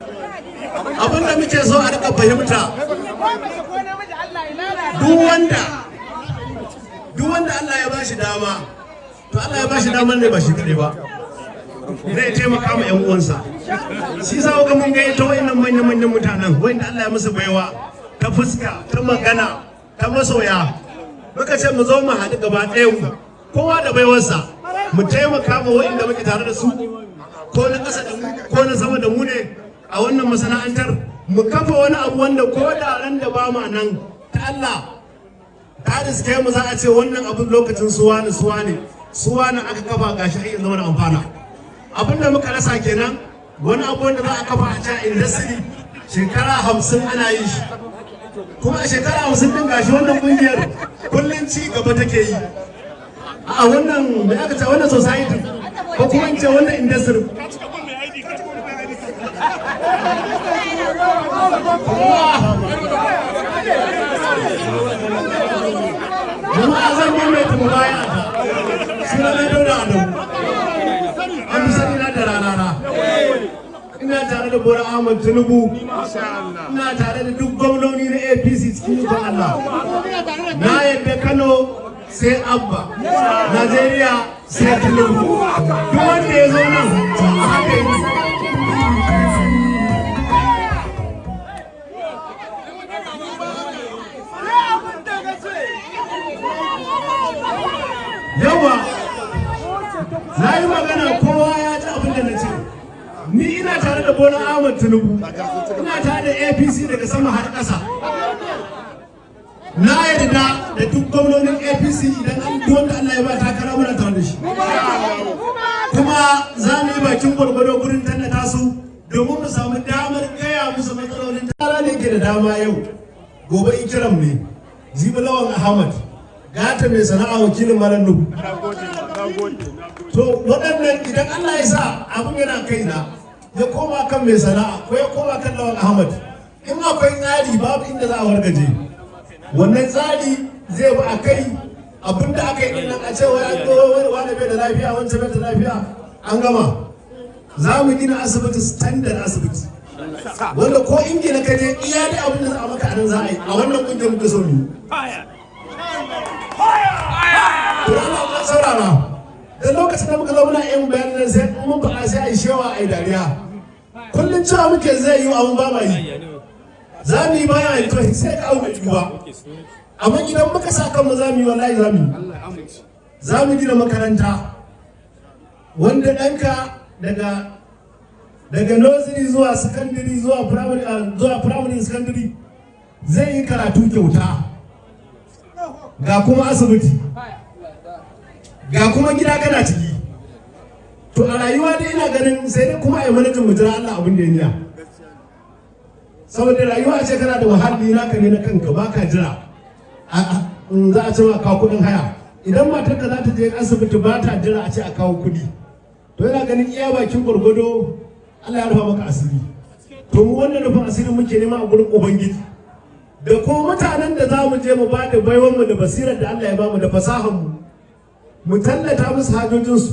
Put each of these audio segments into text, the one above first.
Abin da muke so a rika fahimta, duk wanda Allah ya bashi dama, to Allah ya bashi damar ne ba shi kaɗai ba, zai taimaka ma 'yan uwansa. Shi sa ga mun gayyato wayannan manyan manyan mutanen wanda Allah ya musu baiwa ta fuska, ta magana, ta masoya. Muka ce mu zo mu haɗu gaba ɗayan mu, kowa da baiwarsa, mu taimaka ma wayanda muke tare da su, ko na ƙasa da mu ko na sama da mu ne a wannan masana'antar, mu kafa wani abu wanda ko da ran da ba mu nan ta Allah ta riske mu, za a ce wannan abun lokacin suwani, suwani, suwani aka kafa, gashi har yanzu wani amfana. Abin da muka rasa kenan, wani abu wanda za a kafa a can industry shekara 50 ana yin shi, kuma a shekara 50 din gashi wannan kungiyar kullum ci gaba take yi a wannan, me aka ce, wannan society, ko kuma in ce wannan industry. Jama'a, zan maimaita mubaya ta. Suna na Dauda Adamu, an fi sani na da Rarara. Ina tare da Bola Ahmad Tinubu, ina tare da duk gwamnoni na APC. Cikin ikon Allah, na yadda Kano sai Abba, Najeriya sai Tinubu. Duk wanda ya zo nan a haka yi. Yawa, na yi magana, kowa ya ji abin da na ce. Ni ina tare da Bola Ahmad Tinubu, ina tare da APC daga sama har ƙasa. Na yarda da duk gwamnonin APC. Idan an duk wanda Allah ya ba takara, muna tare da shi, kuma za mu yi bakin gwargwado gurin tallata su domin mu samu damar gaya musu matsalolin. Tara ne ke da dama yau, gobe Ikiram ne, jibi Lawan Ahmad, gata mai sana'a, wakilin Malam Nuhu. To waɗannan, idan Allah ya sa abin yana kaina, ya koma kan mai sana'a ko ya koma kan Lawan Ahmad, in akwai tsari, babu inda za a wargaje. Wannan tsari zai bi a kai abin da aka yi nan, a ce wai an zo wani bai da lafiya, wancan bai da lafiya, an gama. Za mu gina asibiti, standard asibiti, wanda ko Ingila ka je, iya dai abin da za a maka a nan za a yi. A wannan kungiyar muka so mu yi. To Allah ma saurara, da lokacin da muka zo muna yin bayanan nan, sai mun faɗa, sai a yi shewa, a yi dariya. Kullum cewa muke zai yi, abun ba ma yi. Za mu yi bayan yi, to sai ka abu bai ba. Amma idan muka sa kanmu za mu yi, wallahi za mu yi. Za mu gina makaranta wanda ɗanka daga nursery zuwa secondary, zuwa primary, secondary, zai yi karatu kyauta. Ga kuma asibiti, ga kuma gida kana ciki. To a rayuwa dai ina ganin sai dai kuma a yi manajin, mu jira Allah abin da ya niya, saboda rayuwa ce kana da muhalli naka ne na kanka, baka jira za a ce ma kawo kuɗin haya. Idan matarka za ta je asibiti, ba ta jira a ce a kawo kuɗi. To yana ganin iya bakin gwargwado Allah ya rufa maka asiri. To mu wannan rufin asirin muke nema a gurin Ubangiji, da kuma mutanen da za mu je mu ba da baiwanmu da basirar da Allah ya bamu da fasahar mu, mu tallata musu hajojinsu,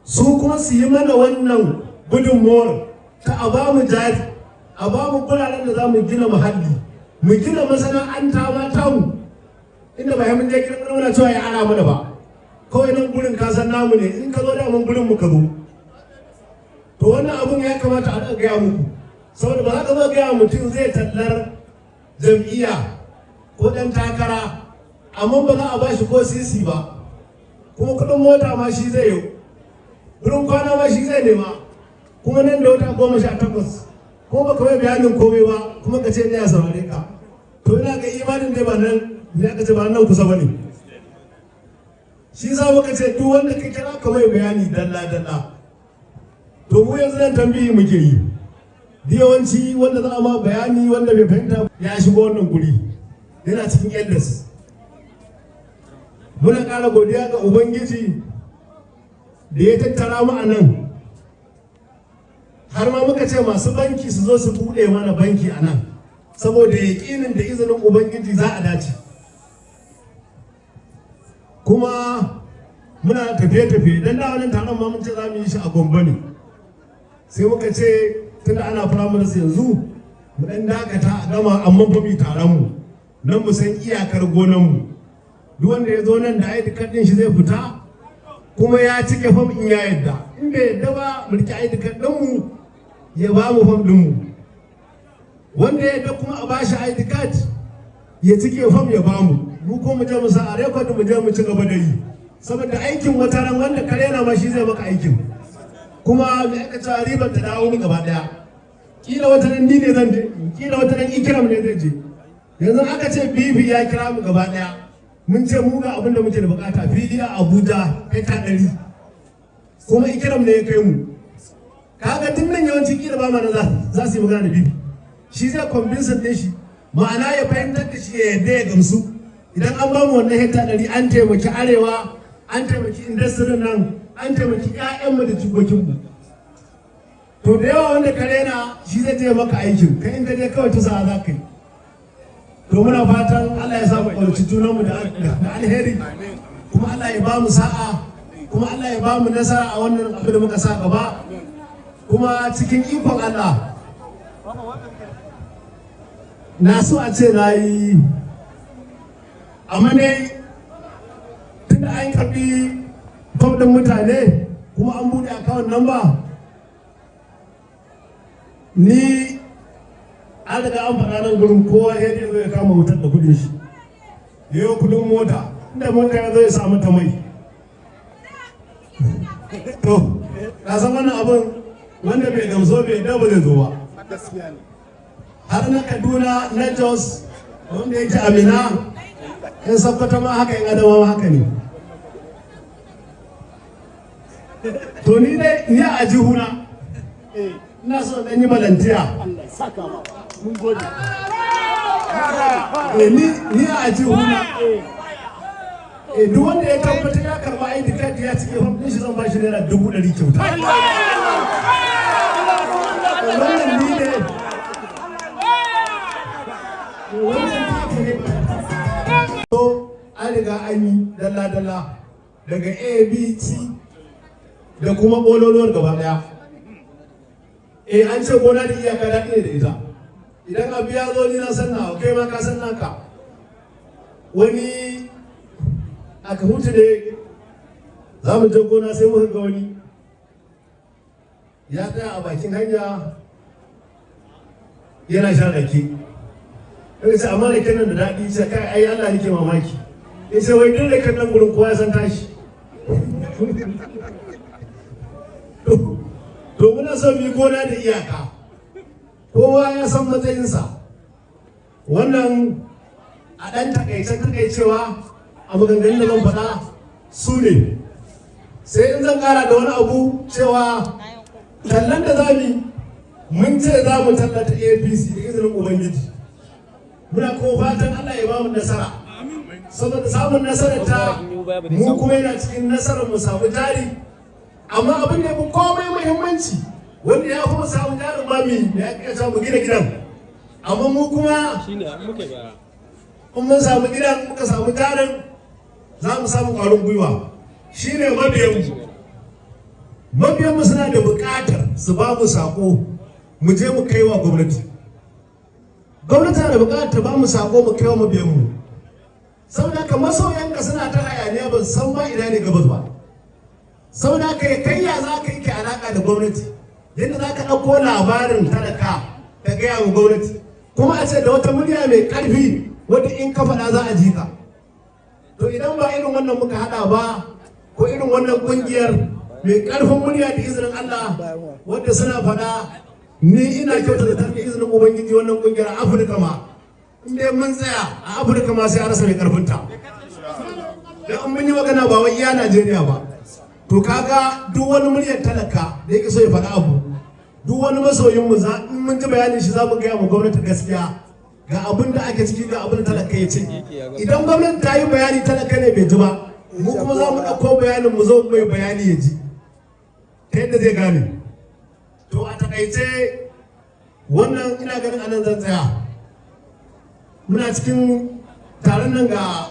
su kuma su yi mana wannan gudunmuwar ta a ba mu jari, a ba mu guraren da za mu gina muhalli, mu gina masana'anta ma tamu, inda ba mun je gidan muna cewa ya ara mana ba. Kawai nan gurin ka san namu ne, in ka zo da mun gurin mu ka zo. To wannan abun ya kamata a gaya muku, saboda ba za ka zo gaya mutum zai tallar jam'iyya ko ɗan takara, amma ba za a ba shi ko sisi ba, kuma kuɗin mota ma shi zai yi, wurin kwana ma shi zai nema, kuma nan da wata 18 ko baka mai bayanin komai ba, kuma ka ce ne ya saurare ka. To ina ga imanin dai ba nan ne aka ce ba nan kusa bane. Shi za muka ce duk wanda ka kira, ka mai bayani dalla dalla. To mu yanzu nan tambayi muke yi. Yawanci wanda za a ma bayani, wanda bai fahimta ya shigo wannan guri, yana cikin elders. Muna ƙara godiya ga Ubangiji da ya tattara mu a nan, har ma muka ce masu banki su zo su buɗe mana banki a nan, saboda yaƙinin da izinin Ubangiji za a dace. Kuma muna tafiye-tafiye don da wannan taron ma mun ce za mu yi shi a Gombe ne, sai muka ce Tunda ana primaries yanzu, mu dan dakata a gama, amma fa mu taron mu nan, mu san iyakar gonan mu. Duk wanda ya zo nan da ID card din shi zai fita, kuma ya cike fam in ya yadda. In bai yadda ba, mu rike ID card din mu, ya ba mu fam din mu. Wanda ya yadda kuma, a bashi ID card, ya cike fam ya ba mu, mu ko mu je mu sa a record, mu je mu ci gaba da yi. Saboda aikin wata ran wanda kare na ma shi zai maka aikin, kuma da aka cewa ribar ta dawo mu gaba daya. Kila wata ran ni ne zan je, kila wata ran Ikram ne zai je. Yanzu aka ce BP ya kira mu gaba daya, mun ce mu ga abin da muke da bukata, fili a Abuja hekta 100, kuma Ikram ne ya kai mu. Kaga duk nan yawanci kila ba mana za su yi magana da BP, shi zai convince din shi, ma'ana ya fahimtar da shi, ya yadda ya gamsu. Idan an ba mu wannan hekta 100, an taimaki arewa, an taimaki industry nan, an taimaki 'ya'yanmu da jikokinmu. To da yawa wanda ka rena shi zai je maka aikin, kai in ka je kawai tusa za ka yi. To muna fatan Allah ya sa mu ƙaunaci junanmu da alheri, kuma Allah ya ba mu sa'a, kuma Allah ya ba mu nasara a wannan abu da muka sa gaba. Kuma cikin ikon Allah, na so a ce na yi, amma dai tunda an karbi fam ɗin mutane kuma an buɗe account number, ni an riga an faɗa nan gurin, kowa ya zo ya kama wutar da kudin shi, ya yi kudin mota, inda mota ya zo ya samu ta mai. To ka san wannan abin, wanda bai gamso bai da ba zai zo ba. Har na Kaduna, na Jos, wanda yake Amina, in Sakkwata ma haka, in Adamawa ma haka ne. To ni dai, ni a jihuna ina so dan yi volunteer. Ni a jihuna, duk wanda ya tabbata ya karba ID card, ya cike form din shi, zan ba shi ₦100,000 kyauta. Wannan ni ne, wannan ni ne. To an riga an yi dalla-dalla daga A, B, C da kuma ƙololuwar gaba ɗaya. An ce gona da iyaka daɗi ne da ita. Idan abu ya zo, ni na san nawa, kai ma ka san naka. Wani aka hutu ne, za mu je gona, sai muka ga wani ya tsaya a bakin hanya yana shan rake. Ya ce, "Amma raken nan da daɗi." Ce, "Kai, ai Allah nake mamaki." Ya ce, "Wai duk raken nan gurin kowa ya san tashi." To muna son mu yi gona da iyaka, kowa ya san matsayinsa. Wannan a ɗan takaicen takaicewa a maganganun da zan faɗa su ne. Sai in zan ƙara da wani abu, cewa tallan da za mu, mun ce za mu tallata APC da izinin Ubangiji. Muna kuma fatan Allah ya ba mu nasara, saboda samun nasarar ta mu kuma yana cikin nasarar mu samu jari. Amma abin da ya fi komai muhimmanci, wanda ya fi mu samu jarin mami da ya kai mu gina gidan, amma mu kuma in mun samu gidan, muka samu jarin, za mu samu ƙwarin gwiwa, shine mabiyanmu. Mabiyanmu suna da buƙatar su ba mu saƙo mu je mu kai wa gwamnati. Gwamnati na da buƙatar ta ba mu saƙo mu kai wa mabiyanmu. Saboda haka masoyanka suna ta hayaniya, ban san ma ina ne gabas ba. Saboda haka kai ya za ka yi ke alaƙa da gwamnati, yadda za ka ɗauko labarin talaka ka gaya wa gwamnati, kuma a ce da wata murya mai ƙarfi wadda in ka faɗa za a ji ka. To idan ba irin wannan muka haɗa ba, ko irin wannan ƙungiyar mai ƙarfin murya, da izinin Allah, wadda suna faɗa, ni ina kyauta da da izinin Ubangiji wannan ƙungiyar a Afirka ma, in dai mun tsaya a Afirka ma, sai a rasa mai ƙarfinta. Dan in mun yi magana, ba wai iya Najeriya ba. To kaga duk wani muryar talaka da yake so ya faɗa abu, duk wani masoyin mu, za in mun ji bayanin shi, za mu gaya mu gwamnati gaskiya, ga abin da ake ciki, ga abin da talaka ya ce. Idan gwamnati ta yi bayani, talaka ne bai ji ba, mu kuma za mu ɗauko bayanin mu zo mai bayani ya ji ta yadda zai gane. To a takaice wannan, ina ganin anan zan tsaya. Muna cikin taron nan ga